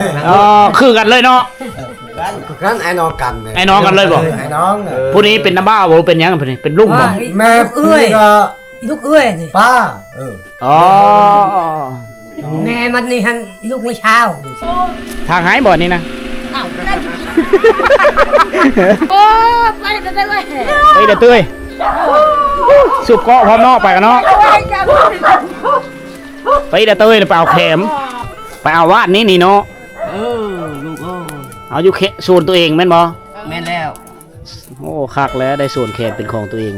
ອໍ ຄືກັນເລີຍເນາະ. ເອີ ຄືກັນ ຄືກັນ ອ້າຍນ້ອງກັນເລີຍ. ອ້າຍນ້ອງກັນເລີຍບໍ່? ເອີ ອ້າຍນ້ອງ. ເອີ ຜູ້ນີ້ເປັນນ້າບ່າວບໍ່ ເປັນຫຍັງ? ຜູ້ນີ້ເປັນລຸງບໍ່? ອ້າຍ ແມ່ຜູ້ນີ້ກໍລູກເອື້ອຍນີ້ ປ້າ. ເອີ ອໍ ແມ່ມັນນີ້ຫັ້ນລູກແມ່ຊາວ. ທາງໃຫ້ບໍ່ນີ້ນະ? ເອົ້າ ໂອ້ ໄປແຕ່ເຕີຍ ໄປແຕ່ເຕີຍ. ສູບເກາະພ້ອມເນາະ ໄປກັນເນາະ. ໄປແຕ່ເຕີຍ ໄປເອົາແຄມ ໄປເອົາວາດນີ້ນີ້ເນາະ. ເອີ ລູກເອີຍ ເອົາຢູ່ເຂດສວນຕົວເອງແມ່ນບໍ່? ແມ່ນແລ້ວ. ໂອ້ ຄັກແລ້ວ ໄດ້ສວນແຄມເປັນຂອງຕົວເອງ.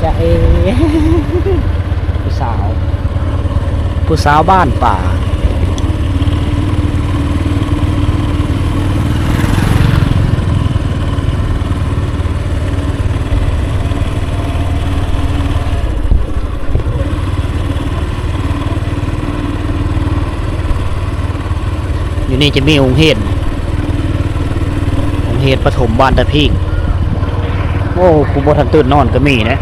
ຈະເອ ຜູ້ສາວ ຜູ້ສາວບ້ານປ່າ. ຢູ່ນີ້ຈະມີໂຮງຮຽນ ໂຮງຮຽນປະຖົມບ້ານຕາພີງ. ໂອ້ ຜູ້ບໍ່ທັນຕື່ນນອນກໍມີເດ້.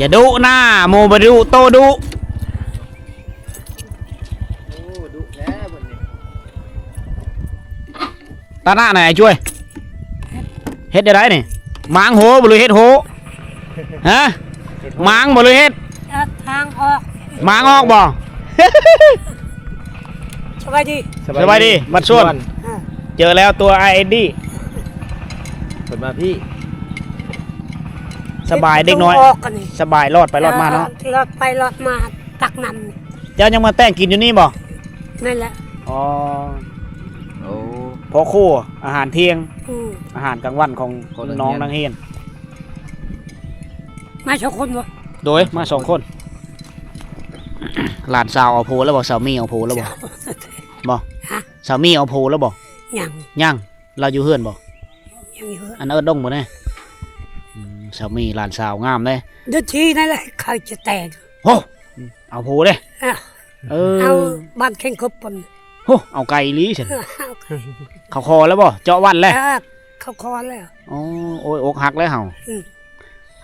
ຢ່າດຸນະ ໝູ່ບໍ່ດຸ ໂຕດຸ. ໂອ້ ດຸແທ້ເພິ່ນນີ້. ຕາໜ້ານະ ອ້າຍຈ້ວຍ ເຮັດແນວໃດນີ້? ໝາງໂຫບໍ່ ຫຼືເຮັດໂຫ? ຮະ? ໝາງບໍ່ ຫຼືເຮັດ? ເຮັດທາງອອກ. ໝາງອອກບໍ່? ສະບາຍດີ ສະບາຍດີ ສະບາຍດີ ບ້ານສວນ. ອ່າ ເຈີແລ້ວຕົວອ້າຍເອັດດີ້ ເພິ່ນມາພີ້. ສະບາຍເດັກນ້ອຍ ເຮັດປະຕູອອກກັນນີ້ ສະບາຍລອດໄປລອດມາເນາະ. ອ່າ ລອດໄປລອດມາ ຕັກນ້ຳ. ເຈົ້າຍັງມາແຕ່ງກິນຢູ່ນີ້ບໍ່? ແມ່ນແຫຼະ. ອໍ ໂອ້ ພໍ່ຄົວ ອາຫານທ່ຽງ ອືມ ອາຫານກາງວັນຂອງ ຂອງນັກຮຽນ ນ້ອງນັກຮຽນ. ມາສອງຄົນບໍ່? ໂດຍ ມາສອງຄົນ. ຫຼານສາວເອົາຜົວແລ້ວບໍ່? ສາວມີເອົາຜົວແລ້ວບໍ່? ບໍ່ ຮະ? ສາວມີເອົາຜົວແລ້ວບໍ່? ຍັງ ຍັງ. ລາວຢູ່ເຮືອນບໍ່? ຍັງຢູ່ເຮືອນ. ອັນເອີ້ນດົງບໍ່ແນ່? ອືມ ສາມີຫຼານສາວງາມເດ້. ເດືອນສີ່ນັ້ນແຫຼະ ເຂົາຈະແຕ່ງ. ໂອ້ ເອົາຜູ້ເດ້. ເອີ ເອີ ເອົາບ້ານແຂ້ງຄົບປະ. ໂອ້ ເອົາໄກອີ່ຫຼີຊັ້ນ. ເອີ ເຂົາຂໍແລ້ວບໍ່? ເຈາະວັນແລ້ວ? ເອີ ເຂົາຂໍແລ້ວ. ອໍ ໂອ້ຍ ອົກຫັກແລ້ວເຮົາ. ອືມ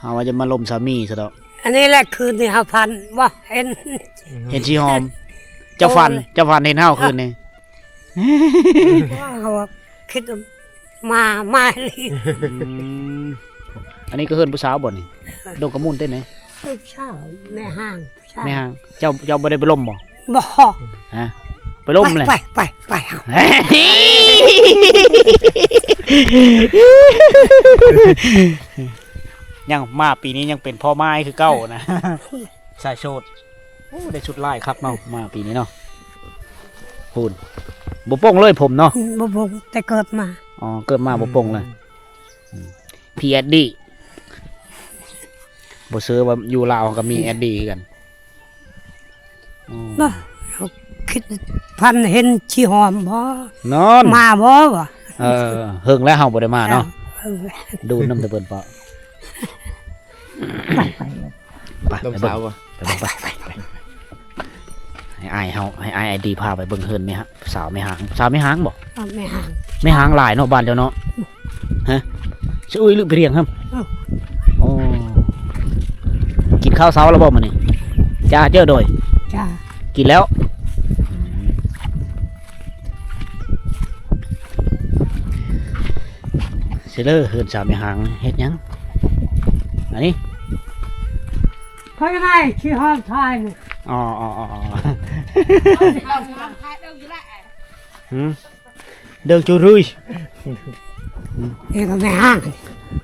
ເຮົາວ່າຈະມາລົມສາມີຊະດອກ. ອັນນີ້ແຫຼະ ຄືນນີ້ເຮົາຝັນ ບໍ່ເຫັນ ເຫັນຊີຫອມ. ເຈົ້າຝັນ ເຈົ້າຝັນເຫັນເຮົາຄືນນີ້. ເຮົາຄິດມາ ມາອີ່ຫຼີ. ອືມ ອັນນີ້ກໍເຮືອນຜູ້ສາວບໍ່ນີ້? ດົງກະມຸນເດ້ນີ້. ຜູ້ສາວ ແມ່ຮ້າງ ຜູ້ສາວ ແມ່ຮ້າງ. ເຈົ້າ ເຈົ້າບໍ່ໄດ້ໄປລົມບໍ່? ບໍ່. ຮະ? ໄປລົມແຫຼະ. ໄປ ໄປ ໄປ ໄປ. ຍັງມາປີນີ້ຍັງເປັນພໍ່ໝ້າຍຄືເກົ່ານະ. ສາຍໂສດ. ໂອ້ ໄດ້ຊຸດຫຼາຍຄັກເນາະ ມາປີນີ້ເນາະ. ພຸ້ນ ບໍ່ປົງເລີຍຜົມເນາະ. ອືມ ບໍ່ປົງແຕ່ເກີດມາ. ອໍ ເກີດມາບໍ່ປົງເລີຍ. ອືມ ອືມ ພີເອັດດີ ບໍ່ເຊື່ອວ່າຢູ່ລາວເຮົາກໍມີເອັດດີຄືກັນ. ອືມ ບໍ່ ເຮົາຄິດພັນເຫັນຊີຫອມບໍ່ ນອນ ມາບໍ່ວະ. ເອີ ເຫິງແລ້ວເຮົາບໍ່ໄດ້ມາເນາະ. ເອີ ເຫິງແລ້ວ ດູດນຳແຕ່ເພິ່ນເປາະ. ໄປ ໄປ ໄປ ໄປ ໄປ ໄປ ໄປ ໄປ ໄປ ໄປ ໄປ ໃຫ້ອ້າຍເຮົາ ໃຫ້ອ້າຍໄອດີພາໄປເບິ່ງເຮືອນແມ່ ສາວແມ່ຮ້າງ. ສາວແມ່ຮ້າງບໍ່? ເອີ ແມ່ຮ້າງ. ແມ່ຮ້າງຫຼາຍເນາະ ບ້ານເຈົ້າເນາະ. ຮະ? ຊື່ອຸ້ຍ ຫຼື ໄປລຽງຫັ້ນ. ເອົ້າ ໂອ້ ກິນເຂົ້າເຊົ້າແລ້ວບໍ່ມື້ນີ້? ຈ້າ ເຈົ້າໂດຍ ຈ້າ ກິນແລ້ວ. ຊິເລີ ເຮືອນສາວແມ່ຮ້າງເຮັດຫຍັງ? ອັນນີ້ ພາຍໃນທີ່ຫ້ອງຖ່າຍນີ້. ອໍ ອໍ ອໍ ອໍ ຫືມ ເດີງຈູລຸຍ. ເອີ ກໍແມ່ຮ້າງ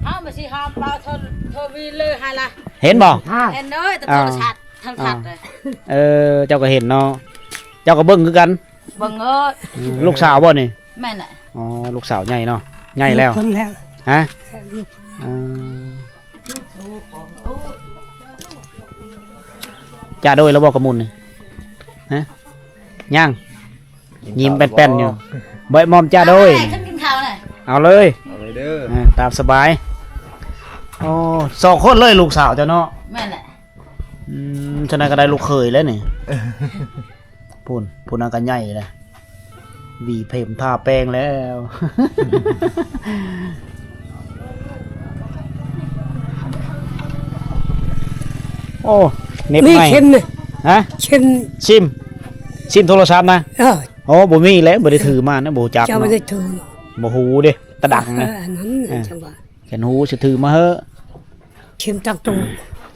ເອົາມາຊິຫອມເບົາເທີ ເທີວີເລີຫັ້ນລະ. ເຫັນບໍ່? ເຫັນເດີ ແຕ່ໂທລະສັບ ໂທລະທັດເລີຍ. ເອີ ເຈົ້າກໍເຫັນເນາະ ເຈົ້າກໍເບິ່ງຄືກັນ. ເບິ່ງເອີຍ. ອືມ ລູກສາວບໍ່ນີ້? ແມ່ນແຫຼະ. ອໍ ລູກສາວໃຫຍ່ເນາະ ໃຫຍ່ແລ້ວ. ລູກເພິ່ນແລ້ວ. ຮະ? ລູກ ເອີ ຈ້າໂດຍແລ້ວບໍ່ກະມຸນນີ້? ຮະ? ຍັງ ຍິ້ມແປ້ນໆຢູ່. ໃບໝອມຈ້າໂດຍ ເອົາເລີຍ ເອົາເລີຍເດີ ເອີ ຕາມສະບາຍ. ໂອ້ ສອງຄົນເລີຍລູກສາວເຈົ້າເນາະ. ແມ່ນແຫຼະ. ອືມ ສະນັ້ນກໍໄດ້ລູກເຂີຍແລ້ວນີ້. ພຸ້ນ ຜູ້ນັ້ນກໍໃຫຍ່ແລ້ວ ຫວີເພັມ ທາແປ້ງແລ້ວ. ໂອ້ ເນັດໃໝ່ ນີ້ເຄັນນີ້ ຮະ ເຄັນ ຊິມ ຊິມໂທລະສັບນະ. ເອີ ໂອ້ ບໍ່ມີແຫຼະ ບໍ່ໄດ້ຖືມານະ ບໍ່ຮູ້ຈັກເນາະ ບໍ່ໄດ້ຖື ບໍ່ຮູ້ເດ້ ຕະດັງນະ. ເອີ ອັນນັ້ນ ເອີ ຈັ່ງວ່າ ແຂນຫູຊິຖືມາເຮີ້ ຊິມຕັ້ງໂຕະ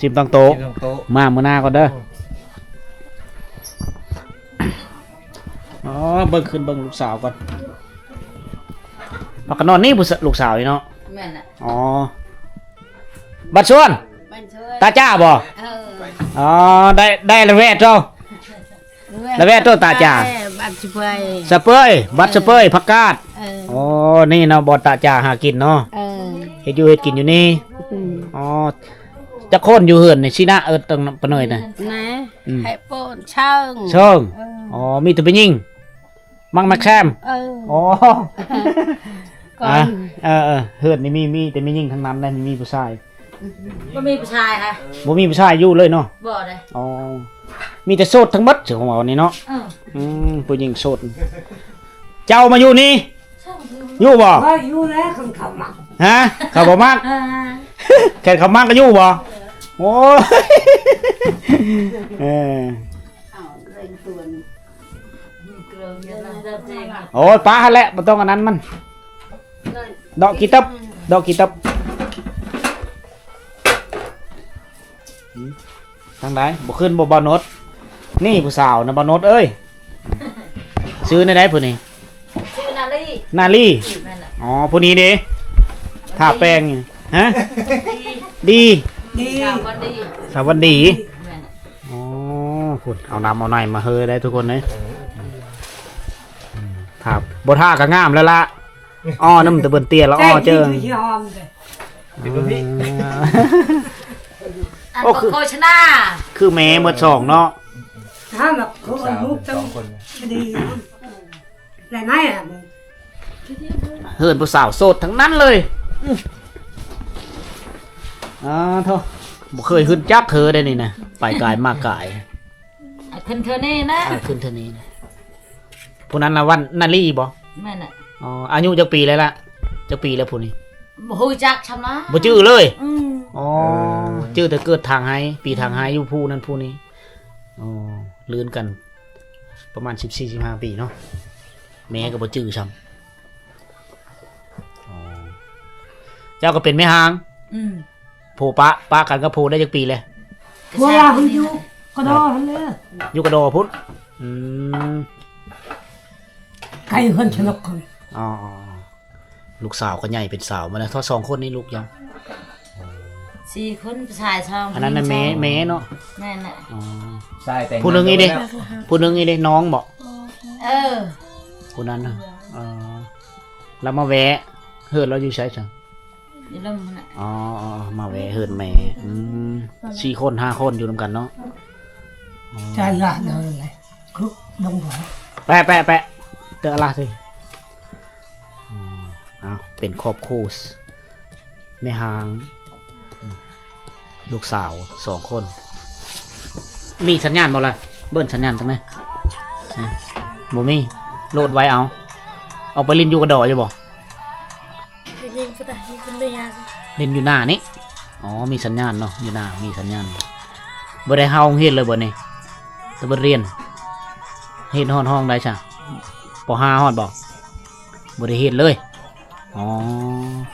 ຊິມຕັ້ງໂຕະ ຊິມຕັ້ງໂຕະ ມາມື້ໜ້າກ່ອນເດີ. ອໍ ເບິ່ງ ຂຶ້ນເບິ່ງລູກສາວກ່ອນ. ພັກກັນນອນນີ້ ລູກສາວນີ້ເນາະ. ແມ່ນລະ. ອໍ ບັດຊວນ ບັດຊວນ ຕາຈ້າບໍ່? ເອີ ອໍ ໄດ້ ໄດ້ລະແວດເຈົ້າ ລະແວດໂຕຕາຈາ ບັດສະເປີຍ ສະເປີຍ ບັດສະເປີຍ ເອີ ຜັກກາດ. ເອີ ໂອ້ ນີ້ເນາະ ບ່ອນຕາຈາຫາກິນເນາະ. ເອີ ເຮັດຢູ່ເຮັດກິນຢູ່ນີ້. ອືມ ອໍ ຈັກຄົນຢູ່ເຮືອນນີ້ ຊິນະ ເອີ ຕັ້ງປາເນີຍນະ ນະ ອືມ ໃຫ້ໂປນເຊີງ ເຊີງ. ເອີ ອໍ ມີແຕ່ຜູ້ຍິງ ມັກແມັກແຊມ. ເອີ ອໍ ກ່ອນ ເອີ ເອີ ເຮືອນນີ້ມີ ມີແຕ່ແມ່ຍິງທັງນັ້ນເດ້ ບໍ່ມີຜູ້ຊາຍ. ບໍ່ມີຜູ້ຊາຍຫະ ບໍ່ມີຜູ້ຊາຍຢູ່ເລີຍເນາະ. ບໍ່ເດ້. ອໍ ມີແຕ່ໂສດທັງໝົດ ເຈົ້າຂອງເຮົານີ້ເນາະ. ເອີ ອືມ ຜູ້ຍິງໂສດ. ເຈົ້າມາຢູ່ນີ້ ຢູ່ບໍ່? ເອີ ຢູ່ແລ້ວ ຄັນເຂົາມັກ. ຮະ ເຂົາບໍ່ມັກ. ເອີ ແຄ່ເຂົາມັກກໍຢູ່ບໍ່? ໂອ້ຍ ເອີ ໂອ້ຍ ປະຫັ້ນແຫຼະ ບໍ່ຕ້ອງອັນນັ້ນມັນ. ດອກກີ່ຕັບ ດອກກີ່ຕັບ. ທາງໃດ ບໍ່ຂຶ້ນບໍ່ ບ່າວໂນດ? ນີ້ຜູ້ສາວນະ ບ່າວໂນດເອີຍ. ຊື່ແນວໃດຜູ້ນີ້? ຊື່ນາລີ. ນາລີ. ແມ່ນລະ. ອໍ ຜູ້ນີ້ເດ້ ທາແປ້ງ. ຮະ ດີ ດີ ສາວວັນດີ. ສາວວັນດີ. ແມ່ນລະ. ອໍ ພຸ້ນ ເອົານ້ຳເອົາໃນມາເຮີໄດ້ທຸກຄົນເອີຍ. ຖ້າບໍ່ທາກໍງາມແລ້ວລະ. ອໍ ນ້ຳຕະເບິ່ນເຕ້ຍລະ ອໍ ເຈີ ໂອ້ ຄືໂຄສະນາ ຄືແມ່ໝົດສອງເນາະ. ຖ້າແບບເຂົາເອົາລູກ ສອງຄົນ ດີ ຫຼາຍໄມ້ອະ. ເຮືອນຜູ້ສາວໂສດທັງນັ້ນເລີຍ. ອື ອາ ໂທ້ ບໍ່ເຄີຍຂຶ້ນຈັກເທື່ອໃດນີ້ນະ ໄປກາຍມາກາຍ. ອາ ຂຶ້ນເທື່ອນີ້ນະ ອາ ຂຶ້ນເທື່ອນີ້ນະ. ຜູ້ນັ້ນລະວັນນາລີບໍ່? ແມ່ນລະ. ອໍ ອາຍຸຈັກປີແລ້ວລະ? ຈັກປີແລ້ວຜູ້ນີ້? ບໍ່ຮູ້ຈັກຊ່ຳນະ ບໍ່ຈື່ເລີຍ. ອື ອໍ ເອີ ຈື່ແຕ່ເກີດທາງໄຮ ປີທາງໄຮຢູ່ຜູ້ນັ້ນຜູ້ນີ້. ອໍ ລື່ນກັນປະມານສິບສີ່ ສິບຫ້າປີເນາະ. ແມ່ກໍບໍ່ຈື່ຊ່ຳ. ອໍ ເຈົ້າກໍເປັນແມ່ຮ້າງ. ອື ຜົວປະ ປະກັນກັບຜົວໄດ້ຈັກປີແລ້ວ? ຜົວລາວເພິ່ນຢູ່ກະດໍຫັ້ນແຫຼະ. ຢູ່ກະດໍພຸ້ນ. ອືມ ໄກເຮືອນຊະນົກຫັ້ນ. ອໍ ລູກສາວກໍໃຫຍ່ເປັນສາວມາແລ້ວ. ທັງສອງຄົນນີ້ລູກຍັງ? ສີ່ຄົນ ຜູ້ຊາຍສອງ ອັນນັ້ນນະ ຜູ້ຍິງສອງ ແມ່ ແມ່ເນາະ. ແມ່ນລະ. ອໍ ຜູ້ໜຶ່ງອີກເດ້ ຜູ້ໜຶ່ງອີກເດ້ ນ້ອງບໍ? ເອີ ຜູ້ນັ້ນນະ. ເອີ ລາວມາແວະ ເຮືອນລາວຢູ່ໃສຊັ້ນ? ຢູ່ລຸ່ມຫັ້ນນະ. ອໍ ມາແວະເຮືອນແມ່. ອືມ ສີ່ຄົນຫ້າຄົນຢູ່ນຳກັນເນາະ. ອໍ ຈານລະນັ້ນແຫຼະ ຄືລົງໄປ ແປະ ແປະ ແປະ ເຕີລະຊິ. ອໍ ເອົາ ເປັນຄອບຄົວ ແມ່ຮ້າງ ອືມ ລູກສາວສອງຄົນ. ມີສັນຍານບໍ່ລະ? ເບິ່ງສັນຍານຈັ່ງໃດ? ຮະ ບໍ່ມີ. ໂຫຼດໄວ້ເອົາ. ອອກໄປຫຼິ້ນຢູ່ກະດໍຢູ່ບໍ່? ໄປຫຼິ້ນບໍ່ໄດ້ ຢູ່ຄົນດຽວ. ຫຼິ້ນຢູ່ໜ້ານີ້? ອໍ ມີສັນຍານເນາະ ຢູ່ໜ້າມີສັນຍານ. ບໍ່ໄດ້ເຂົ້າໂຮງຮຽນເລີຍບໍ່ນີ້? ແຕ່ບໍ່ຮຽນ ຮຽນຮອດຫ້ອງໃດຊະ? ປໍຫ້າຮອດບໍ່? ບໍ່ໄດ້ຮຽນເລີຍ. ອໍ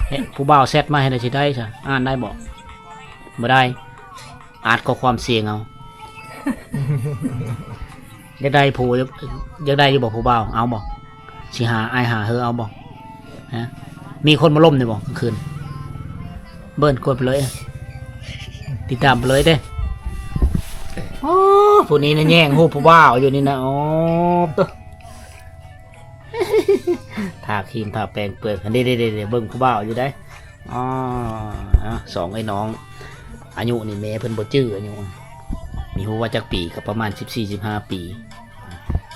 ເຮັດ ຜູ້ບ່າວແຊັດມາເຮັດໃດຊິໄດ້ຊະ? ອ່ານໄດ້ບໍ່? ບໍ່ໄດ້. ອັດຂໍ້ຄວາມສຽງເອົາ. ຢາກໄດ້ຜູ້ ຢາກໄດ້ຢູ່ບໍ່ຜູ້ບ່າວ? ເອົາບໍ່? ຊິຫາ ອ້າຍຫາເຮີເອົາບໍ່? ຮະ ມີຄົນມາລົມຢູ່ບໍ່ກາງຄືນ? ເບິ່ງ ກົດໄປເລີຍ ຕິດຕາມໄປເລີຍເດ້. ໂອ້ ຜູ້ນີ້ນະແຍ່ງຮູບຜູ້ບ່າວຢູ່ນີ້ນະ. ໂອ້ ໂຕ ທາຄຣີມທາແປ້ງເປືອຍ. ເດ້ໆໆ ເບິ່ງຜູ້ບ່າວຢູ່ໃດ໋. ອໍ ເອົາ ສອງເອື້ອຍນ້ອງ ອາຍຸນີ້ແມ່ເພິ່ນບໍ່ຈື່ອາຍຸ ມີຮູ້ວ່າຈັກປີ ກໍປະມານສິບສີ່ ສິບຫ້າປີ.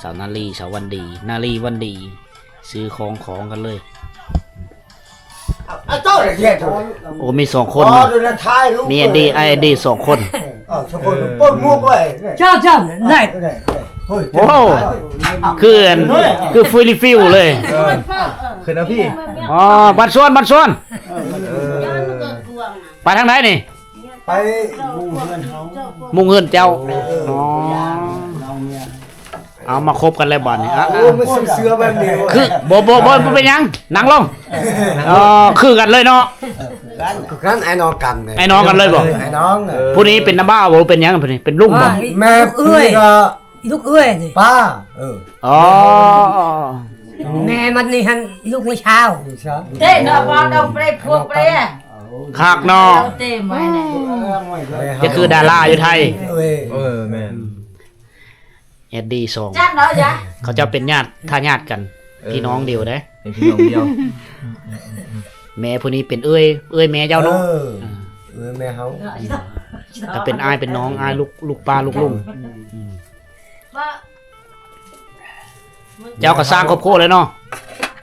ສາວນາລີ ສາວວັນດີ ນາລີ ວັນດີ. ຊື້ຂອງຂອງກັນເລີຍ. ອ່ະ ເຈົ້າລະເຮັດ ໂອ້ ມີສອງຄົນເນາະ ມີແອດດີ້ ອ້າຍແອດດີ້ສອງຄົນ. ເອີ ສອງຄົນ ເອີ ປົດໝວກໄວ້ ເຈົ້າ ເຈົ້າ ໄດ້ ໂອ້ ຄືອັນ ຄືຟຣີຣີຟິວເລີຍ. ເອີ ຂຶ້ນເອົາພີ້ ອໍ ບັດຊວນ ບັດຊວນ ເອີ ໄປທາງໃດນີ້? ໄປມຸງເຮືອນເຮົາ ມຸງເຮືອນເຈົ້າ. ເອີ ອໍ ເອົາມາຄົບກັນແລ້ວບາດນີ້. ໂອ້ ມັນເຊື່ອແບບນີ້ ຄື ບໍ່ ບໍ່ ບໍ່ ບໍ່ເປັນຫຍັງ ນັ່ງລົງ. ເອີ ຄືກັນເລີຍເນາະ ຄືກັນ ອ້າຍນ້ອງກັນ ອ້າຍນ້ອງກັນເລີຍບໍ? ເອີ ອ້າຍນ້ອງ. ເອີ ຜູ້ນີ້ເປັນນ້າບ່າວບໍ ເປັນຫຍັງຜູ້ນີ້ ເປັນລຸງບໍ? ແມ່ ລູກເອື້ອຍ ລູກເອື້ອຍນີ້ ປ້າ. ເອີ ອໍ ແມ່ມັນນີ້ຫັ້ນ ລູກແມ່ຊາວ ເດ້ເນາະ ບໍ່ດອງເປຣພວກເປຣ ຄັກເນາະ ເດ້ມານີ້ ຈະຄືດາລາຢູ່ໄທ. ເອີ ເອີ ແມ່ນ. ແອດດີ້ສອງ ຈັກເນາະ ເຂົາເຈົ້າເປັນຍາດ ທາຍາດກັນ ເອີ ພີ່ນ້ອງດຽວເດ້ ເປັນພີ່ນ້ອງດຽວ. ແມ່ຜູ້ນີ້ເປັນເອື້ອຍ ເອື້ອຍແມ່ເຈົ້າເນາະ. ເອີ ເອີ ເອື້ອຍແມ່ເຮົາ ກໍເປັນອ້າຍເປັນນ້ອງ ອ້າຍລູກ ລູກປ້າລູກລຸງ. ອືມ ເຈົ້າກໍສ້າງຄອບຄົວແລ້ວເນາະ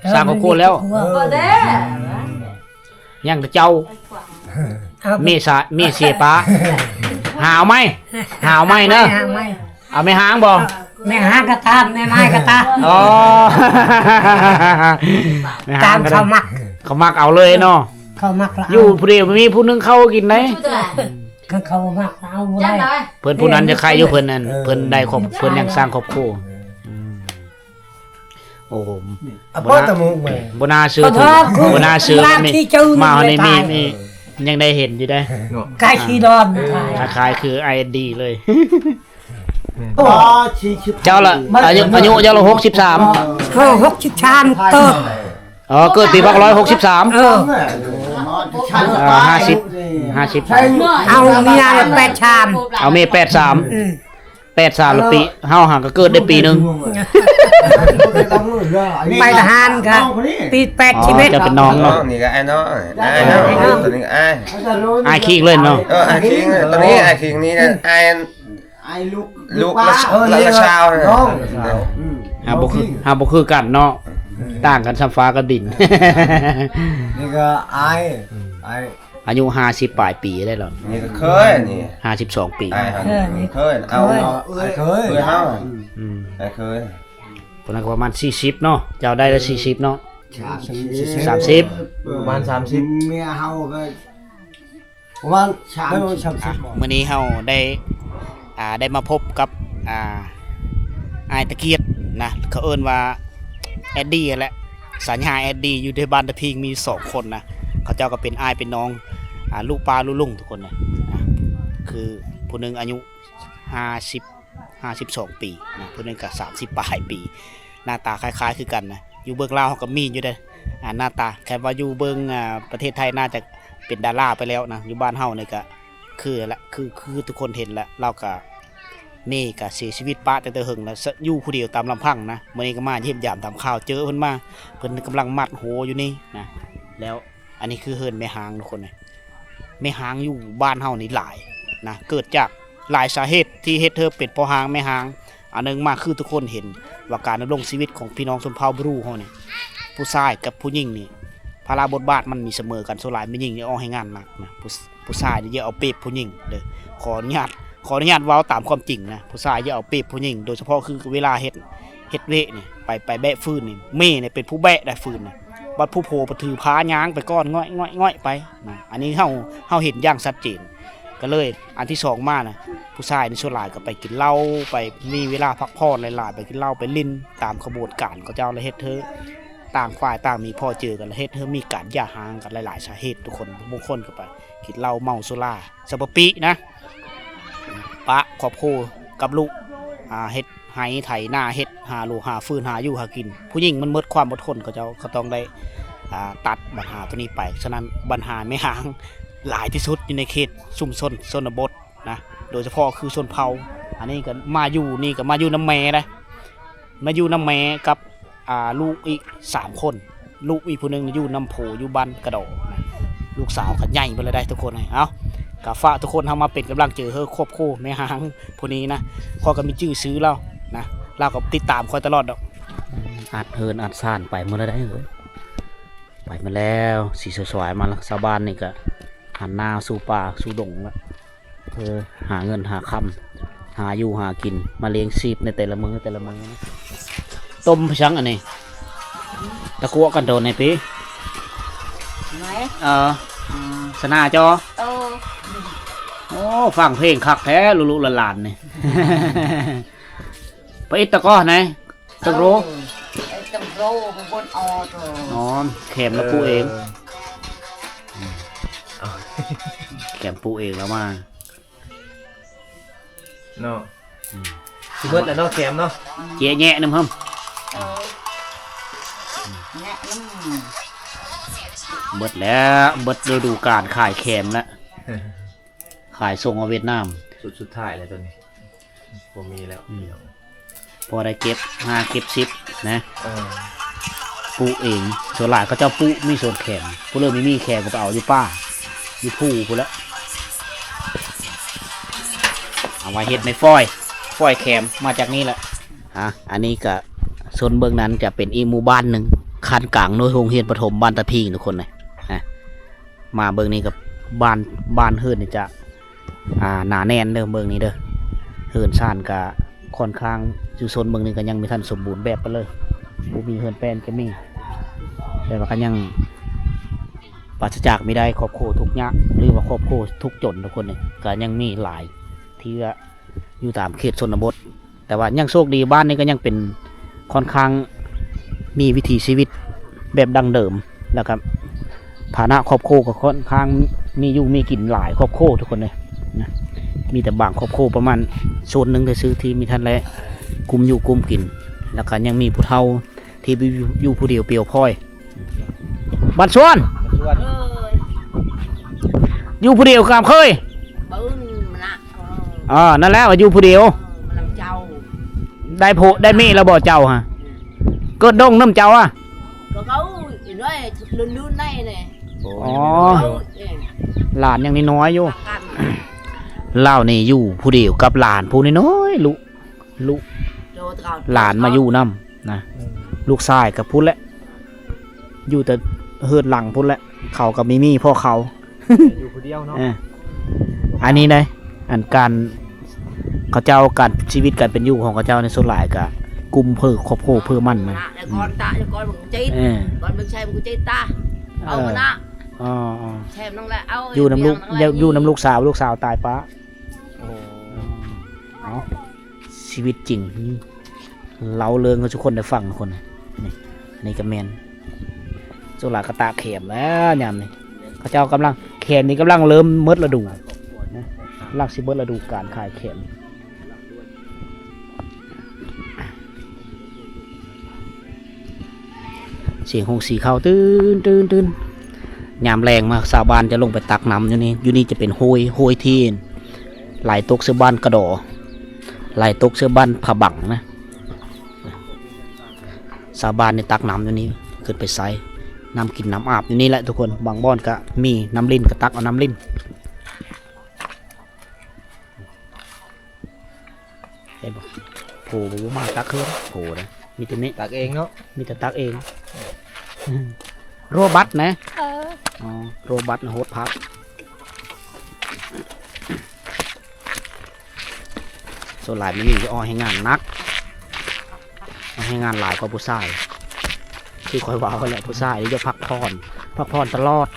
ເອີ ສ້າງຄອບຄົວແລ້ວ. ເອີ ຍັງແຕ່ເຈົ້າ ເມສາ ເມເສຍປ້າ ຫາເອົາໃໝ່ ຫາເອົາໃໝ່ເດີ ຫາເອົາໃໝ່. ເອົາແມ່ຮ້າງບໍ່? ແມ່ຮ້າງກໍຕາມ ແມ່ໝ້າຍກໍຕາມ. ອໍ ແມ່ຮ້າງກໍຕາມ ເຂົາມັກ ເຂົາມັກເອົາເລີຍເນາະ ເຂົາມັກເອົາ. ຢູ່ຜູ້ດຽວມີຜູ້ໜຶ່ງເຂົ້າກິນໄດ໋ ຄັນເຂົາມັກເອົາບໍ່ໄດ້ ເພິ່ນຜູ້ນັ້ນຈະໄຄຢູ່ ເພິ່ນນັ້ນ ເອີ ເພິ່ນໄດ້ຄອບ ເພິ່ນຍັງສ້າງຄອບຄົວ. ອືມ ໂອ້ ບໍ່ໜ້າເຊື່ອ ບໍ່ໜ້າເຊື່ອ ບໍ່ໜ້າເຊື່ອ ມີ ມາໃນນີ້ມີ ຍັງໄດ້ເຫັນຢູ່ເດ້ ກາຍຂີ້ດອນ ຄ້າຍໆຄືອ້າຍແອດດີ້ເລີຍ. ເຈົ້າລະ ອາຍຸ ອາຍຸເຈົ້າລະຫົກສິບສາມ ເອີ ຫົກສິບສາມ ເກີດ ອໍ ເກີດປີພັນເກົ້າຮ້ອຍຫົກສິບສາມ. ເອີ ເອີ ຫ້າສິບ ຫ້າສິບ ເອົາເມຍແປດສາມ ເອົາເມແປດສາມ ອືມ ແປດສາມລະປີ ເຮົາຫາກໍເກີດໄດ້ປີໜຶ່ງ ໄປທະຫານກໍປີແປດສິບເອັດ. ອໍ ເຈົ້າເປັນນ້ອງເນາະ ນີ້ກໍອ້າຍນ້ອງ ອ້າຍນ້ອງ ຕົວນີ້ອ້າຍ ອ້າຍຄີງເລີຍເນາະ. ເອີ ອ້າຍຄີງ ຕົວນີ້ອ້າຍຄີງ ນີ້ອ້າຍ ອ້າຍລູກ ລູກລະຊາວ ນ້ອງ ຫາບໍ່ຄື ຫາບໍ່ຄືກັນເນາະ ຕ່າງກັນສ່ຳຟ້າກັບດິນ. ນີ້ກໍອ້າຍ ອ້າຍ ອາຍຸຫ້າສິບປາຍປີໄດ້ແລ້ວ ນີ້ກໍເຄີຍ ນີ້ຫ້າສິບສອງປີ ອ້າຍ ເຄີຍ ເຄີຍ ເອົາ ເຄີຍ ເຄີຍເຮົາ ອືມ ອ້າຍເຄີຍ ຜູ້ນັ້ນກໍປະມານສີ່ສິບເນາະ ເຈົ້າໄດ້ລະສີ່ສິບເນາະ ສາມສິບ ປະມານສາມສິບ ເມຍເຮົາກໍ ປະມານສາມສິບ ອ່ະ ມື້ນີ້ເຮົາໄດ້ ອ່າ ໄດ້ມາພົບກັບ ອ່າ ອ້າຍຕະກຽດນະ ເຂົາເອີ້ນວ່າແອດດີ້ຫັ້ນແຫຼະ ສາຍາແອດດີ້ ຢູ່ໃນບ້ານຕະພິງມີສອງຄົນນະ ເຂົາເຈົ້າກໍເປັນອ້າຍເປັນນ້ອງ ອ່າ ລູກປ້າລູກລຸງທຸກຄົນນະ ອ່າ ຄືຜູ້ໜຶ່ງອາຍຸຫ້າສິບ ຫ້າສິບສອງປີນະ ຜູ້ໜຶ່ງກໍສາມສິບປາຍປີ ໜ້າຕາຄ້າຍໆຄືກັນນະ ຢູ່ເບື້ອງລາວເຮົາກໍມີຢູ່ເດ້ ອ່າ ໜ້າຕາ ຄັນວ່າຢູ່ເບື້ອງ ອ່າ ປະເທດໄທໜ້າຈະເປັນດາລາໄປແລ້ວນະ ຢູ່ບ້ານເຮົານີ້ກະຄືລະ ຄື ຄືທຸກຄົນເຫັນລະ ລາວກະ ແມ່ກະເສຍຊີວິດປະຕັ້ງແຕ່ເຫິງລະ ສະ ຢູ່ຜູ້ດຽວຕາມລຳພັງນະ ມື້ນີ້ກໍມາຢ້ຽມຢາມຖາມຂ່າວ ເຈີເພິ່ນມາ ເພິ່ນກຳລັງມັດຫົວຢູ່ນີ້ນະ ແລ້ວ ອັນນີ້ຄືເຮືອນແມ່ຮ້າງທຸກຄົນເອີຍ ແມ່ຮ້າງຢູ່ບ້ານເຮົານີ້ຫຼາຍນະ ເກີດຈາກຫຼາຍສາເຫດທີ່ເຮັດໃຫ້ເປັນພໍ່ຮ້າງແມ່ຮ້າງ. ອັນໜຶ່ງມາຄືທຸກຄົນເຫັນວ່າການດຳລົງຊີວິດຂອງພີ່ນ້ອງຊົນເຜົ່າບຣູເຮົານີ້ ຜູ້ຊາຍກັບຜູ້ຍິງນີ້ ພາລະບົດບາດມັນມີສະເໝີກັນ ສ່ວນຫຼາຍແມ່ຍິງນີ້ອອກແຮງງານໜັກນະ ຜູ້ ຜູ້ຊາຍນີ້ຢ່າເອົາປຽບຜູ້ຍິງເດີ ຂໍອະນຸຍາດ ຂໍອະນຸຍາດເວົ້າຕາມຄວາມຈິງນະ ຜູ້ຊາຍຢ່າເອົາປຽບຜູ້ຍິງ ໂດຍສະເພາະຄືເວລາເຮັດ ເຮັດວຽກນີ້ ໄປ ໄປແບກຟືນນີ້ ແມ່ນີ້ເປັນຜູ້ແບກໄດ້ຟືນນະ ບັດຜູ້ຜົວປະຖືພາຍ່າງໄປກ່ອນ ງ່ອຍໆໆໄປນະ ອັນນີ້ເຮົາ ເຮົາເຫັນຢ່າງຊັດເຈນ ກໍເລີຍ ອັນທີສອງມານະ ຜູ້ຊາຍນີ້ສ່ວນຫຼາຍກໍໄປກິນເຫຼົ້າ ໄປມີເວລາພັກຜ່ອນຫຼາຍໆ ໄປກິນເຫຼົ້າໄປຫຼິ້ນຕາມຂະບວນການເຂົາເຈົ້າ ແລ້ວເຮັດໃຫ້ຕ່າງຝ່າຍຕ່າງມີພໍເຈີກັນ ແລ້ວເຮັດໃຫ້ມີການຢ່າຮ້າງກັນຫຼາຍໆສາເຫດທຸກຄົນ ບາງຄົນກໍໄປກິນເຫຼົ້າເມົາສຸລາ ສະປະປິນະ ປະຄອບຄົວກັບລູກ ອ່າ ເຮັດໄຮ່ໄຖນາ ເຮັດຫາລູກຫາຟືນຫາຢູ່ຫາກິນ ຜູ້ຍິງມັນໝົດຄວາມອົດທົນ ເຂົາເຈົ້າກໍຕ້ອງໄດ້ ອ່າ ຕັດບັນຫາໂຕນີ້ໄປ. ສະນັ້ນບັນຫາແມ່ຮ້າງຫຼາຍທີ່ສຸດຢູ່ໃນເຂດຊຸມຊົນຊົນນະບົດນະ ໂດຍສະເພາະຄືຊົນເຜົ່າ ອັນນີ້ກໍມາຢູ່ນີ້ກໍມາຢູ່ນຳແມ່ໄດ໋ ມາຢູ່ນຳແມ່ກັບ ອ່າ ລູກອີກສາມຄົນ ລູກອີກຜູ້ໜຶ່ງຢູ່ນຳພໍ່ຢູ່ບ້ານກະດໍນະ ລູກສາວກໍໃຫຍ່ເບິດແລ້ວໄດ໋ທຸກຄົນ. ເອົາ ກໍຝາກທຸກຄົນເຮົາມາເປັນກຳລັງໃຈໃຫ້ຄອບຄົວແມ່ຮ້າງຜູ້ນີ້ນະ ຂ້ອຍກໍມີຈື່ຊື່ລາວນະ ລາວກໍຕິດຕາມຂ້ອຍຕະຫຼອດດອກ. ອັດເຮືອນອັດຊານໄປໝົດແລ້ວເດ້ ໄປໝົດແລ້ວ ສີສວາຍມາແລ້ວ. ຊາວບ້ານນີ້ກະຫັນໜ້າສູ່ປ່າສູ່ດົງລະ ເອີ ຫາເງິນຫາຄຳ ຫາຢູ່ຫາກິນ ມາລ້ຽງຊີບໃນແຕ່ລະມື້ແຕ່ລະມື້. ຕົ້ມໄປສັງອັນນີ້ ຕະກົວກັນໂດນໃນປີ ເອີ ສະໜາຈໍ ໂອ້ ຟັງເພງຄັກແທ້ ລູກໆຫຼານໆນີ້. ປະອິດຕະກໍໄນ ເຖິງໂລ ເອີ ເຖິງໂລ ມັນບໍ່ອອກ ອໍ ແຄມລະປູເອງ ເອີ ແຄມປູເອງລະມາເນາະ ອືມ ຊິເບິດແລ້ວເນາະ ແຄມເນາະ ເຈະແຍະນຳເຮີ້ມ ເອີ ແຍະນຳ ເບິດແລ້ວ ເບິດລະດູການຂາຍແຄມແລ້ວ ຂາຍສົ່ງເອົາຫວຽດນາມ ຊຸດສຸດທ້າຍແລ້ວໂຕນີ້ ບໍ່ມີແລ້ວ ອືມ ພໍໄດ້ເກັບຫ້າເກັບສິບນະ ເອີ ປູກເອງ ສ່ວນຫຼາຍເຂົາເຈົ້າປູກມີສວນແຄມ ຜູ້ເລີ່ມມີແຄມກໍໄປເອົາຢູ່ປ່າ ຢູ່ພູພຸ້ນແຫຼະ ເອົາມາເຮັດໃນຟອຍ ຟອຍແຄມມາຈາກນີ້ແຫຼະ. ອ່າ ອັນນີ້ກະ ໂຊນເບື້ອງນັ້ນຈະເປັນອີກໝູ່ບ້ານໜຶ່ງ ຂັ້ນກາງໂນຍໂຮງຮຽນປະຖົມບ້ານຕາພິງ ທຸກຄົນເລີຍ ອ່າ ມາເບິ່ງນີ້ກໍບ້ານ ບ້ານເຮືອນນີ້ຈະ ອ່າ ໜາແໜ້ນເດີ ເບິ່ງນີ້ເດີ ເຮືອນຊານກະຂ້ອນຂ້າງ ຢູ່ໂຊນເບິ່ງນີ້ກໍຍັງມີທັນສົມບູນແບບປານເລີຍ ບໍ່ມີເຮືອນແປ້ນກໍມີ ແຕ່ວ່າກໍຍັງປາສະຈາກມີໄດ້ ຄອບຄົວທຸກຍາກ ຫຼືວ່າຄອບຄົວທຸກຈົນ ທຸກຄົນນີ້ກໍຍັງມີຫຼາຍ ທີ່ວ່າຢູ່ຕາມເຂດຊົນນະບົດ ແຕ່ວ່າຍັງໂຊກດີ ບ້ານນີ້ກໍຍັງເປັນ ຂ້ອນຂ້າງມີວິຖີຊີວິດແບບດັ້ງເດີມ ແລ້ວກໍຖານະຄອບຄົວກໍຂ້ອນຂ້າງມີຢູ່ມີກິນຫຼາຍຄອບຄົວ ທຸກຄົນເລີຍນະ ມີແຕ່ບາງຄອບຄົວປະມານໂຊນໜຶ່ງຊື່ໆ ທີ່ມີທັນໄດ້ກຸ້ມຢູ່ກຸ້ມກິນ ແລ້ວກໍຍັງມີຜູ້ເຖົ້າທີ່ຢູ່ ຢູ່ຜູ້ດຽວປ່ຽວພ້ອຍ. ບ້ານສວນ ບ້ານສວນ ເອີຍ ຢູ່ຜູ້ດຽວກາມເຄີຍ ປຶ້ນມະນະ ເອີ ນັ້ນແຫຼະວ່າຢູ່ຜູ້ດຽວ ເອີ ນຳເຈົ້າ ໄດ້ຜົວໄດ້ເມຍແລ້ວບໍ່ເຈົ້າຫະ ເກີດດົງນຳເຈົ້າອະ ກໍເຂົາອີນ້ອຍລຸນໆໃນແຫຼະ ອໍ ເອີ ຫຼານຍັງນ້ອຍໆຢູ່ ລາວນີ້ຢູ່ຜູ້ດຽວກັບຫຼານຜູ້ນ້ອຍໆ ລູກ ລູກ ໂດ ຫຼານມາຢູ່ນຳນະ ອືມ ລູກຊາຍກໍພຸ້ນແຫຼະ ຢູ່ແຕ່ເຮືອນຫຼັງພຸ້ນແຫຼະ ເຂົາກໍມີມີພວກເຂົາ ຢູ່ຜູ້ດຽວເນາະ ເອີ ອັນນີ້ໄດ໋ ອັນການ ເຂົາເຈົ້າ ການຊີວິດການເປັນຢູ່ຂອງເຂົາເຈົ້າໃນສ່ວນຫຼາຍກໍກຸ້ມເພື່ອຄອບຄົວເພື່ອມັນນະ ແລ້ວກ່ອນຕາ ແລ້ວກ່ອນມັນກໍຈິດ ເອີ ກ່ອນມັນໃຊ້ມັນກໍຈິດຕາ ເອົາ ເອີ ມານະ ອໍ ແຊມນັ້ນແຫຼະ ເອົາ ຢູ່ນຳລູກ ຢູ່ນຳລູກສາວ ລູກສາວຕາຍປະ ໂອ້ ເອົາ ຊີວິດຈິງ ເລົ່າເລື່ອງໃຫ້ທຸກຄົນໄດ້ຟັງ ທຸກຄົນ ນີ້ ອັນນີ້ກໍແມ່ນ ສ່ວນຫຼາຍກໍຕາກແຄມແລ້ວຍາມນີ້ ເຂົາເຈົ້າກຳລັງ ແຄມນີ້ກຳລັງເລີ່ມໝົດລະດູນະ ກຳລັງຊິໝົດລະດູການຂາຍແຄມ. ສຽງຫົງສີເຂົ້າ ຕື່ນໆໆ ຍາມແລງມາຊາວບ້ານຈະລົງໄປຕັກນ້ຳຢູ່ນີ້ ຢູ່ນີ້ຈະເປັນຫ້ວຍ ຫ້ວຍທີ່ໄຫຼຕົກໃສ່ບ້ານກະດໍ ໄຫຼຕົກໃສ່ບ້ານຜາບັງນະ ຊາວບ້ານນີ້ຕັກນ້ຳຢູ່ນີ້ຂຶ້ນໄປໃຊ້ ນ້ຳກິນນ້ຳອາບຢູ່ນີ້ແຫຼະທຸກຄົນ ບາງບ່ອນກະມີນ້ຳລິນກະຕັກເອົານ້ຳລິນ. ເຫັນບໍ່ ໂພບໍ່ມາຕັກເຮືອນ ໂພນະ ມີແຕ່ນີ້ ຕັກເອງເນາະ ມີແຕ່ຕັກເອງ ໂຣບັດນະ ເອີ ອໍ ໂຣບັດນະ ໂຮດພັກ ສ່ວນຫຼາຍມື້ນີ້ຈະອອກແຮງງານໜັກ ແຮງງານຫຼາຍກວ່າຜູ້ຊາຍ ຄືຂ້ອຍເວົ້າຫັ້ນແຫຼະ ຜູ້ຊາຍນີ້ຢາກພັກຜ່ອນ ພັກຜ່ອນຕະຫຼອດ.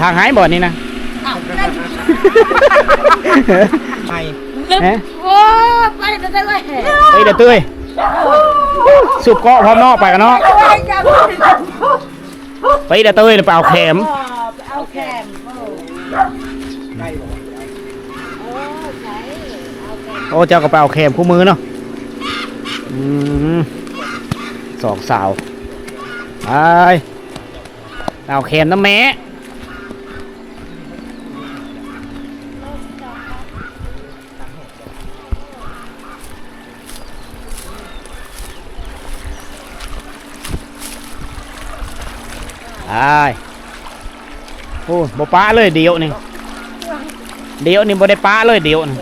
ທາງໃຫ້ບໍ່ນີ້ນະ ໃຫ້ ຮະ ໂອ້ ໄປແຕ່ເຕີຍ ໄປແຕ່ເຕີຍ ສູບເກາະພ້ອມເນາະ ໄປກັນເນາະ ໄປແຕ່ເຕີຍ ໄປເອົາແຄມ ເອີ ໄປເອົາແຄມ ເອີ ໂອ້ ເຈົ້າກໍໄປເອົາແຄມຄູ່ມື້ເນາະ ອືມ ສອງສາວ ໄປ ເອົາແຄມນຳແມ່. ໂ ອ້າຍ ໂອ້ ບໍ່ປະເລີຍດຽວນີ້ ດຽວນີ້ບໍ່ໄດ້ປະເລີຍດຽວນີ້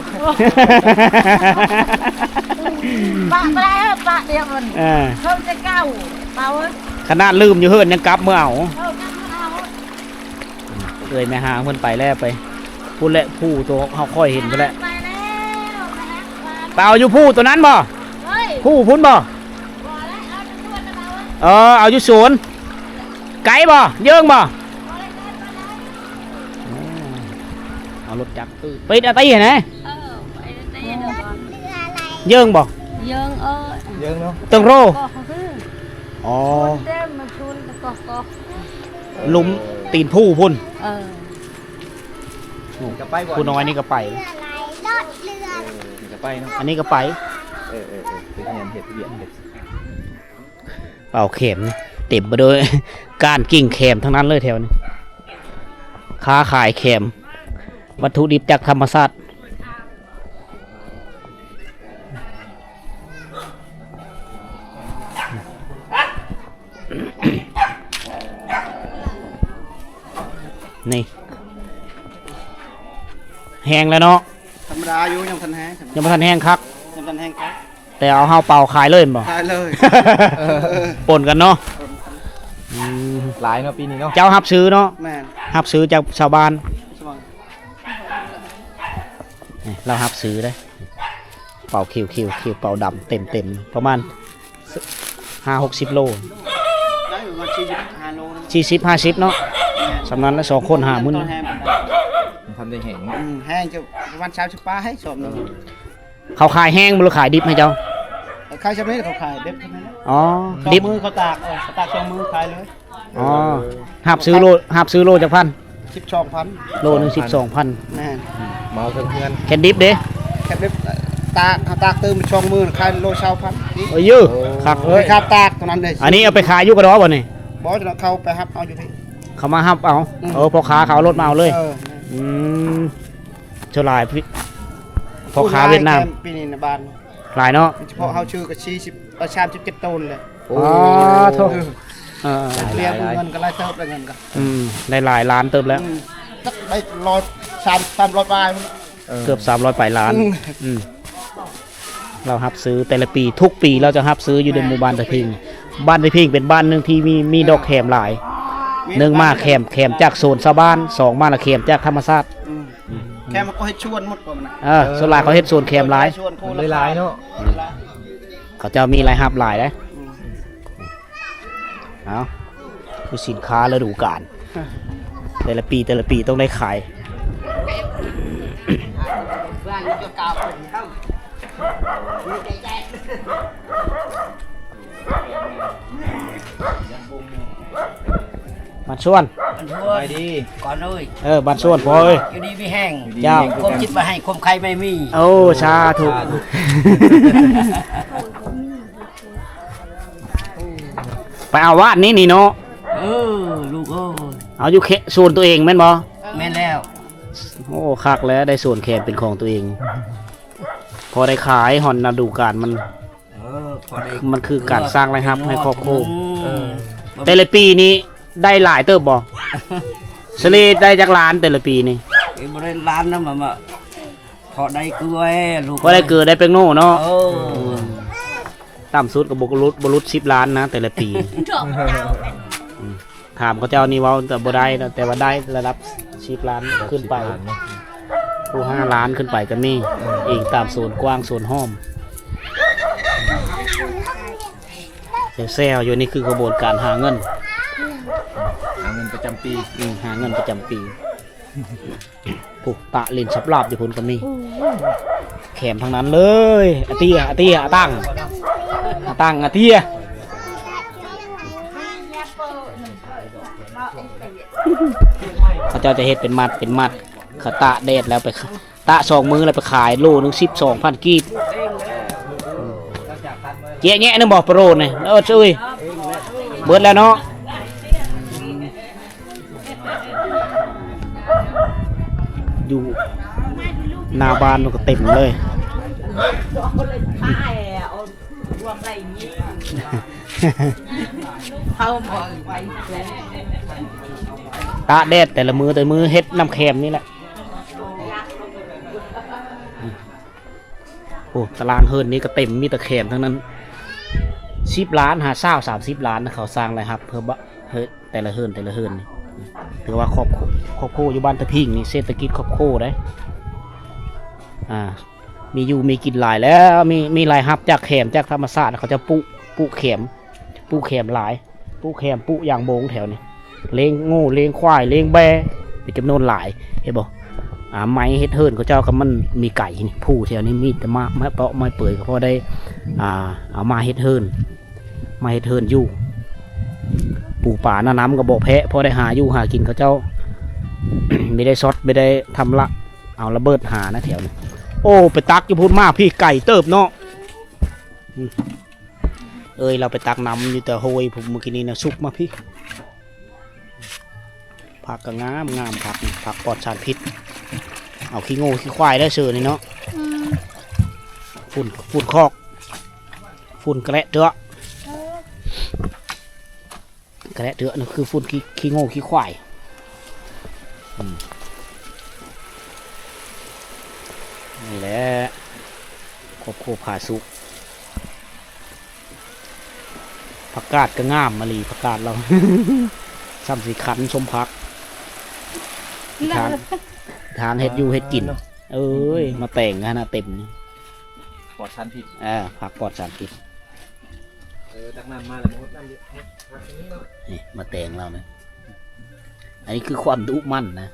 ປະບໍ່ໄດ້ ປະດຽວມັນ ເອີ ເພິ່ນຈະເກົ່າ ເອົາ ຂະໜາດລືມຢູ່ເຮືອນຍັງກັບເມືອເອົາ ເອີ ກັບເມືອເອົາ ເອື້ອຍແມ່ຮ້າງເພິ່ນໄປແລ້ວ ໄປພຸ້ນແຫຼະ ພູໂຕເຮົາຄ່ອຍເຫັນພຸ້ນແຫຼະ ໄປແລ້ວ ໄປເອົາຢູ່ພູໂຕນັ້ນບໍ່? ເອີຍ ພູພຸ້ນບໍ່? ບໍ່ແລ້ວ ເອົາຢູ່ສວນນະ ເອົາ ເອີ ເອົາຢູ່ສວນ ໄກບໍ່? ເຢິງບໍ່? ບໍ່ໄດ້ໄກປານໃດ ເອົາລົດຈັກ ໄປເຮັດອາຕີຫັ້ນນະ ເອີ ໄປເຮັດອາຕີ ເຢິງບໍ່? ເຢິງ ເອີ ເຢິງເນາະ ເຕີງໂຣ ອໍ ຊວນເຕັມ ມັນຊວນກະກອກ ເອີ ຫຼຸມຕີນພູພຸ້ນ ເອີ ກະໄປບໍ່? ຜູ້ນ້ອຍນີ້ກະໄປ ເອີ ກະໄປເນາະ ອັນນີ້ກະໄປ ເອີ ເອີ ເອີ ໄປຮຽນເຮັດວຽກ ເອົາແຂມເຕັມໄປດ້ວຍກ້ານກິ່ງແຂມທັງນັ້ນເລີຍແຖວນີ້ ຄ້າຂາຍແຂມ ວັດຖຸດິບຈາກທຳມະຊາດ ນີ້ ແຫ້ງແລ້ວເນາະ ທຳມະດາຢູ່ ຍັງບໍ່ທັນແຫ້ງ ຍັງບໍ່ທັນແຫ້ງຄັກ ຍັງບໍ່ທັນແຫ້ງຄັກ ແຕ່ເອົາເຮົາເປົ່າຂາຍເລີຍແມ່ນບໍ່? ຂາຍເລີຍ ປົນກັນເນາະ ປົນກັນ ອືມ ຫຼາຍເນາະປີນີ້ເນາະ ເຈົ້າຮັບຊື້ເນາະ ແມ່ນ ຮັບຊື້ຈາກຊາວບ້ານ ຊາວບ້ານ ນີ້ລາວຮັບຊື້ເດ້ ເປົາຂຽວໆ ຂຽວເປົາດຳເຕັມໆ ປະມານຫ້າຫົກສິບໂລ ໄດ້ປະມານສີ່ສິບຫ້າໂລ ສີ່ສິບຫ້າສິບເນາະ ແມ່ນ ສ່ຳນັ້ນລະ ສອງຄົນຫ້າໝື່ນ ມັນທັນໄດ້ແຫ້ງເນາະ ອືມ ແຫ້ງຈະປະມານສາມສິບປາຍ ສອບໜຶ່ງ ເຂົາຂາຍແຫ້ງບໍ່ ຫຼືຂາຍດິບໃຫ້ເຈົ້າ? ຂາຍຊ່ຳນີ້ ເຂົາຂາຍດິບຊ່ຳນີ້ ອໍ ດິບ ສອງມື້ເຂົາຕາກ ເອີ ເຂົາຕາກສອງມື້ຂາຍເລີຍ ອໍ ຮັບຊື້ໂລ ຮັບຊື້ໂລຈັກພັນ? ສິບສອງພັນ ໂລໜຶ່ງສິບສອງພັນ ແມ່ນ ເໝົາເຖິງເຮືອນ ແຄມດິບເດ້ ແຄມດິບ ຕາກ ເຮົາຕາກຕື່ມສອງມື້ຂາຍໂລຊາວພັນ ໂອ້ຍ ຄັກເລີຍ ຄ່າຕາກເທົ່ານັ້ນເດ້ ອັນນີ້ເອົາໄປຂາຍຢູ່ກະດໍບໍ່ນີ້? ບໍ່ ເຂົາໄປຮັບເອົາຢູ່ພີ້ ເຂົາມາຮັບເອົາ ອືມ ເອີ ພໍ່ຄ້າເຂົາເອົາລົດມາເອົາເລີຍ ເອີ ອືມ ສ່ວນຫຼາຍພໍ່ຄ້າຫວຽດນາມ ປີນີ້ນະ ບ້ານ ຫຼາຍເນາະ ສະເພາະເຮົາຊື້ກະສີ່ສິບ ສາມສິບເຈັດໂຕນແຫຼະ ໂອ້ ໂທ້ ເອີ ເອີ ເງິນກະຫຼາຍເຕີບແລ້ວ ເງິນກະ ອືມ ໄດ້ຫຼາຍລ້ານເຕີບແລ້ວ ອືມ ຈັກໄດ້ຮ້ອຍ ສາມ ສາມຮ້ອຍປາຍ ເອີ ເກືອບສາມຮ້ອຍປາຍລ້ານ ອືມ ອືມ ລາວຮັບຊື້ແຕ່ລະປີ ທຸກປີລາວຈະຮັບຊື້ຢູ່ໃນໝູ່ບ້ານຕາພິງ ບ້ານຕາພິງເປັນບ້ານໜຶ່ງທີ່ມີ ມີດອກແຂມຫຼາຍ ໜຶ່ງມາແຂມ ແຂມຈາກສວນຊາວບ້ານ ສອງມາລະແຂມຈາກທຳມະຊາດ ອືມ ແຂມເຂົາເຮັດສວນໝົດ ເອີ ສ່ວນຫຼາຍເຂົາເຮັດສວນແຂມຫຼາຍ ຫຼາຍໆເນາະ ເຂົາເຈົ້າມີລາຍຮັບຫຼາຍເດ້ ອືມ ເອົາ ຄືສິນຄ້າລະດູການ ແຕ່ລະປີ ແຕ່ລະປີຕ້ອງໄດ້ຂາຍ ບ້ານຊວນ ບ້ານຊວນ ສະບາຍດີ ກ່ອນເອີຍ ເອີ ບ້ານຊວນພໍ່ເອີຍ ຢູ່ດີມີແຮງ ເຈົ້າ ຄວາມຈິດບໍ່ໃຫ້ ຄວາມໄຂ້ໄມ່ມີ ໂອ້ ສາທຸ ສາທຸ ໄປເອົາວາດນີ້ນີ້ເນາະ ເອີ ລູກເອີຍ ເອົາຢູ່ເຂດສວນຕົວເອງແມ່ນບໍ່? ແມ່ນແລ້ວ ໂອ້ ຄັກແລ້ວ ໄດ້ສວນແຂມເປັນຂອງຕົວເອງ ພໍໄດ້ຂາຍຮອດລະດູການມັນ ເອີ ພໍໄດ້ ມັນຄືການສ້າງລາຍຮັບໃຫ້ຄອບຄົວ ອືມ ເອີ ແຕ່ລະປີນີ້ໄດ້ຫຼາຍເຕີບບໍ່? ສະເລ່ຍໄດ້ຈັກລ້ານແຕ່ລະປີນີ້? ບໍ່ໄດ້ລ້ານນຳ ພໍໄດ້ເກືອ ລູກ ພໍໄດ້ເກືອໄດ້ແປ້ງໂນ່ເນາະ ເອີ ອືມ ຕ່ຳສຸດກໍບໍ່ຫຼຸດ ບໍ່ຫຼຸດສິບລ້ານນະ ແຕ່ລະປີ ອືມ ຖາມເຂົາເຈົ້ານີ້ເວົ້າແຕ່ບໍ່ໄດ້ນະ ແຕ່ວ່າໄດ້ລະດັບສິບລ້ານຂຶ້ນໄປ ຜູ້ຫ້າລ້ານຂຶ້ນໄປກໍມີ ເອີ ອີງຕາມສວນກວ້າງສວນຫ້ອມ ແຊວໆຢູ່ ນີ້ຄືຂະບວນການຫາເງິນ ຫາເງິນປະຈຳປີ ອືມ ຫາເງິນປະຈຳປີ. ຜູ້ຕະຫຼິ້ນສັບລາບຢູ່ພຸ້ນກໍມີ ແຂມທັງນັ້ນເລີຍ ອາເຕຍ ອາເຕຍ ອາຕັງ ອາຕັງ ອາເຕຍ ເຂົາເຈົ້າຈະເຮັດເປັນມັດ ເປັນມັດ ເຂົາຕາກແດດແລ້ວໄປ ຕາກສອງມື້ແລ້ວໄປຂາຍໂລໜຶ່ງສິບສອງພັນກີບ ເຈຍະແຍະໜຶ່ງບໍ່ ປະໂຣນນີ້ ເອີ ເອີຍ ເບິດແລ້ວເນາະ. ຢູ່ໜ້າບ້ານມັນກໍເຕັມເລີຍ ເຂົາບໍ່ໄປແລ້ວ ຕາກແດດແຕ່ລະມື້ແຕ່ລະມື້ ເຮັດນ້ຳແຄມນີ້ແຫຼະ. ໂອ້ ຕາລາງເຮືອນນີ້ກໍເຕັມ ມີແຕ່ແຄມທັງນັ້ນ. ສິບລ້ານຫາຊາວ ສາມສິບລ້ານ ເຂົາສ້າງລາຍຮັບເພື່ອ ເຮັດແຕ່ລະເຮືອນ ແຕ່ລະເຮືອນນີ້. ຖືວ່າຄອບຄົວ ຄອບຄົວຢູ່ບ້ານຕະພິງນີ້ ເສດຖະກິດຄອບຄົວເດ້. ອ່າ ມີຢູ່ມີກິນຫຼາຍແລ້ວ ມີ ມີລາຍຮັບຈາກແຄມ ຈາກທຳມະຊາດ ເຂົາເຈົ້າປູກ ປູກແຄມ ປູກແຄມຫຼາຍ ປູກແຄມ ປູກຢາງບົງແຖວນີ້ ລ້ຽງງົວ ລ້ຽງຄວາຍ ລ້ຽງແບ້ ເປັນຈຳນວນຫຼາຍ ເຫັນບໍ່? ອ່າ ໄມ້ເຮັດເຮືອນເຂົາເຈົ້າກໍມັນມີໄກ່ນີ້ ພູແຖວນີ້ມີແຕ່ໄມ້ ໄມ້ເປາະໄມ້ເປືອຍ ກໍພໍໄດ້ ອ່າ ເອົາມາເຮັດເຮືອນ ມາເຮັດເຮືອນຢູ່. ປູປາໜ້ານ້ຳກໍບໍ່ແພ້ ພໍໄດ້ຫາຢູ່ຫາກິນ ເຂົາເຈົ້າ ມີໄດ້ຊັອດ ມີໄດ້ທຳລະ ເອົາລະເບີດຫານະແຖວນີ້. ໂອ້ ໄປຕັກຢູ່ພຸ້ນ ມາພີ້ໄກເຕີບເນາະ. ອືມ ເອີຍ ລາວໄປຕັກນ້ຳຢູ່ແຕ່ຫ້ວຍພຸ້ນ ມື້ກີ້ນີ້ນະ ສຸກມາພີ້. ຜັກກໍງາມ ງາມ ຜັກນີ້ ຜັກປອດສານພິດ. ເອົາຂີ້ງົວຂີ້ຄວາຍໄດ້ເຊີນີ້ເນາະ. ອືມ ຝຸ່ນ ຝຸ່ນຄອກ ຝຸ່ນກະແລະເທາະ. ເອີ ກະແລະເທາະນັ້ນຄືຝຸ່ນຂີ້ ຂີ້ງົວຂີ້ຄວາຍ. ອືມ ນີ້ແຫຼະ ຄອບຄົວຜາສຸກ. ຜັກກາດກໍງາມມະລີ ຜັກກາດລາວ ຊ່ຳຊິຄັນສົມຜັກ ທາງ ທາງເຮັດຢູ່ເຮັດກິນ. ເອີຍ ມາແຕງຫັ້ນນະເຕັມ ປອດສານພິດ. ເອີ ຜັກປອດສານພິດ. ເອີ ຕັກນ້ຳມາແລ້ວມາຫົດນ້ຳຢູ່ ນີ້ມາແຕງລາວນະ. ອັນນີ້ຄືຄວາມດຸໝັ່ນນະ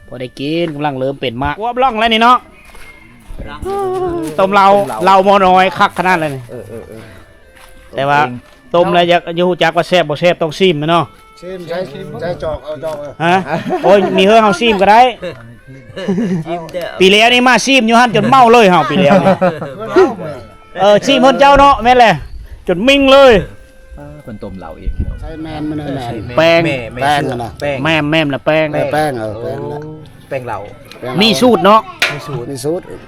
ພໍໄດ້ກິນ ກຳລັງເລີ່ມເປັນໝາກ ອວບລ່ອງແລ້ວນີ້ເນາະ. ຕົ້ມເຫຼົ້າ ເຫຼົ້າໝໍນ້ອຍຄັກຂະໜາດເລີຍນີ້. ເອີໆໆ ແຕ່ວ່າຕົ້ມແລ້ວຢາກ ຢາກຮູ້ຈັກວ່າແຊບບໍ່ແຊບ ຕ້ອງຊີມແມ່ນເນາະ. ຊີມ ໃຊ້ ໃຊ້ຈອກ ເອົາຈອກ ເອົາ. ຮະ? ໂອ້ຍ ມີເຮີເຮົາຊີມກໍໄດ້. ຊີມເດີ້. ປີແລ້ວນີ້ມາຊີມຢູ່ຫັ້ນຈົນເມົາເລີຍເຮົາ ປີແລ້ວນີ້. ເອີ ຊີມເຮືອນເຈົ້າເນາະ. ແມ່ນແຫຼະ ຈົນມິ່ງເລີຍ. ເພິ່ນຕົ້ມເຫຼົ້າເອງເນາະ. ໃຊ້ແມມມັນ ແມມ ແປງ ແມ່ ແປງນະ ແປງ ແມມ ແມມລະແປງ ແປງ ເອີ ແປງລະ ໂອ້ ແປງເຫຼົ້າ ມີສູດເນາະ. ມີສູດ ມີສູດ ອືມ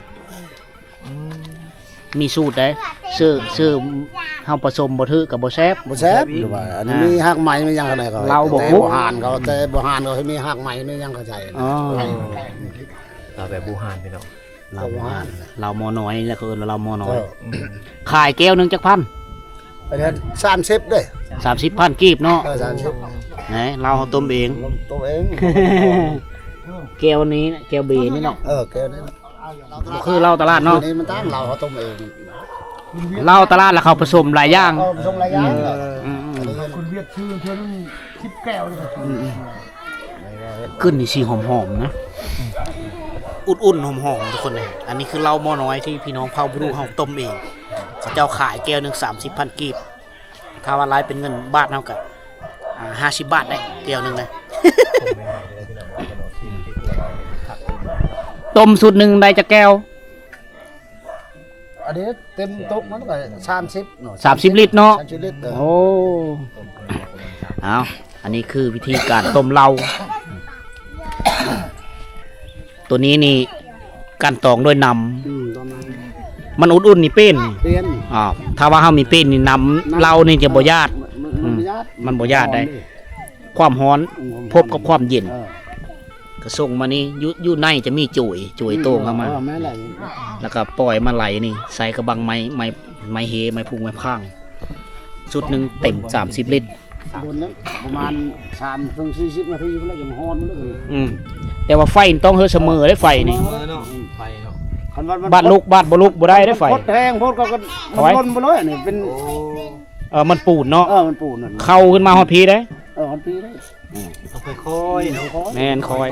ມີສູດເດ້. ຊື່ ຊື່ເຮົາປະສົມບໍ່ຖືກກໍບໍ່ແຊບ ບໍ່ແຊບ. ຫຼືວ່າອັນນີ້ມີຮາກໄມ້ ມີຫຍັງຂະໜາດເຂົາ ເຫຼົ້າບໍ່ບຸກ ແຕ່ບູຮານເຂົາ ແຕ່ບູຮານເຂົາມີຮາກໄມ້ ມີຫຍັງເຂົາໃສ່. ອໍ ເອົາແບບບູຮານພີ່ນ້ອງ. ເຫຼົ້າ ເຫຼົ້າໝໍນ້ອຍ ແລ້ວເຂົາເອີ້ນວ່າເຫຼົ້າໝໍນ້ອຍ. ເອີ ອືມ ຂາຍແກ້ວໜຶ່ງຈັກພັນ? ອັນນັ້ນສາມສິບເດ້. ສາມສິບພັນກີບເນາະ. ເອີ ສາມສິບ. ແໜ ເຫຼົ້າເຮົາຕົ້ມເອງ ຕົ້ມເອງ. ແກ້ວນີ້ ແກ້ວເບນີ້ເນາະ. ເອີ ແກ້ວນີ້ ບໍ່ຄືເຫຼົ້າຕະຫຼາດເນາະ. ນີ້ມັນຕ່າງ ເຫຼົ້າເຮົາຕົ້ມເອງ. ເຫຼົ້າຕະຫຼາດລະເຂົາປະສົມຫຼາຍຢ່າງ ເຂົາປະສົມຫຼາຍຢ່າງ. ອືມ ອືມ ອືມ ຄົນຫວຽດຊື້ເທື່ອໜຶ່ງສິບແກ້ວເລີຍ. ອືມ ອືມ ກິ່ນນີ້ຊິຫອມໆນະ ອຸ່ນໆ ຫອມໆ ທຸກຄົນເອີຍ. ອັນນີ້ຄືເຫຼົ້າໝໍນ້ອຍທີ່ພີ່ນ້ອງເຜົ່າບຣູເຮົາຕົ້ມເອງ. ເຂົາເຈົ້າຂາຍແກ້ວໜຶ່ງສາມສິບພັນກີບ. ຖ້າວ່າລາຍເປັນເງິນບາດເຮົາກະ ອ່າ ຫ້າສິບບາດໄດ້ ແກ້ວໜຶ່ງນະ. ຕົ້ມຊຸດໜຶ່ງໄດ້ຈັກແກ້ວ? ອັນນີ້ເຕັມໂຕະມັນກໍສາມສິບເນາະ ສາມສິບລິດເນາະ. ສາມສິບລິດ ເອີ ໂອ້ ເອົາ ອັນນີ້ຄືວິທີການຕົ້ມເຫຼົ້າ. ໂຕນີ້ນີ້ກັ່ນຕອງດ້ວຍນ້ຳ. ອືມ ຕອນນັ້ນ ມັນອຸ່ນໆນີ້ເປັນ ເປັນ ອ່າ ຖ້າວ່າເຮົາມີເປັນນີ້ ນ້ຳ ນ້ຳເຫຼົ້ານີ້ຈະບໍ່ຢາດ. ມັນ ມັນ ອືມ ມັນບໍ່ຢາດ ມັນບໍ່ຢາດໄດ໋. ຄວາມຮ້ອນ ອືມ ພົບກັບຄວາມເຢັນ ເອີ ກໍສົ່ງມານີ້ ຢູ່ ຢູ່ໃນຈະມີໂຈຍ ໂຈຍໂຕ່ງເຂົ້າມາ ເອີ ແມ່ນແຫຼະ ແລ້ວກໍປ່ອຍມາໄຫຼນີ້ ໃສ່ກະບັງໄມ້ ໄມ້ ໄມ້ເຮ ໄມ້ພຸງ ໄມ້ພາງ ຊຸດໜຶ່ງເຕັມສາມສິບລິດ. ໂດນແລ້ວ ປະມານສາມເຖິງສີ່ສິບນາທີພຸ້ນແຫຼະ ຈັ່ງຮ້ອນເລີຍ. ອືມ ແຕ່ວ່າໄຟນີ້ຕ້ອງເຮີສະເໝີເດ້ ໄຟນີ້ ເອີເນາະ ອືມ ໄຟເນາະ ຄັນວ່າມັນ ບາດລຸກ ບາດບໍ່ລຸກບໍ່ໄດ້ເດ້ ໄຟ ຄົດແຮງໂພດກໍ ກໍມັນລົ້ນໄປເລີຍ ອັນນີ້ເປັນ ໂອ້ ເອີ ມັນປູນເນາະ ເອີ ມັນປູນນັ້ນ ເຂົ້າຂຶ້ນມາຮອດພີ້ເດ້ ເອີ ຮອດພີ້ເດ້. ອືມ ຕ້ອງຄ່ອຍໆເນາະ ແມ່ນ ຄ່ອຍ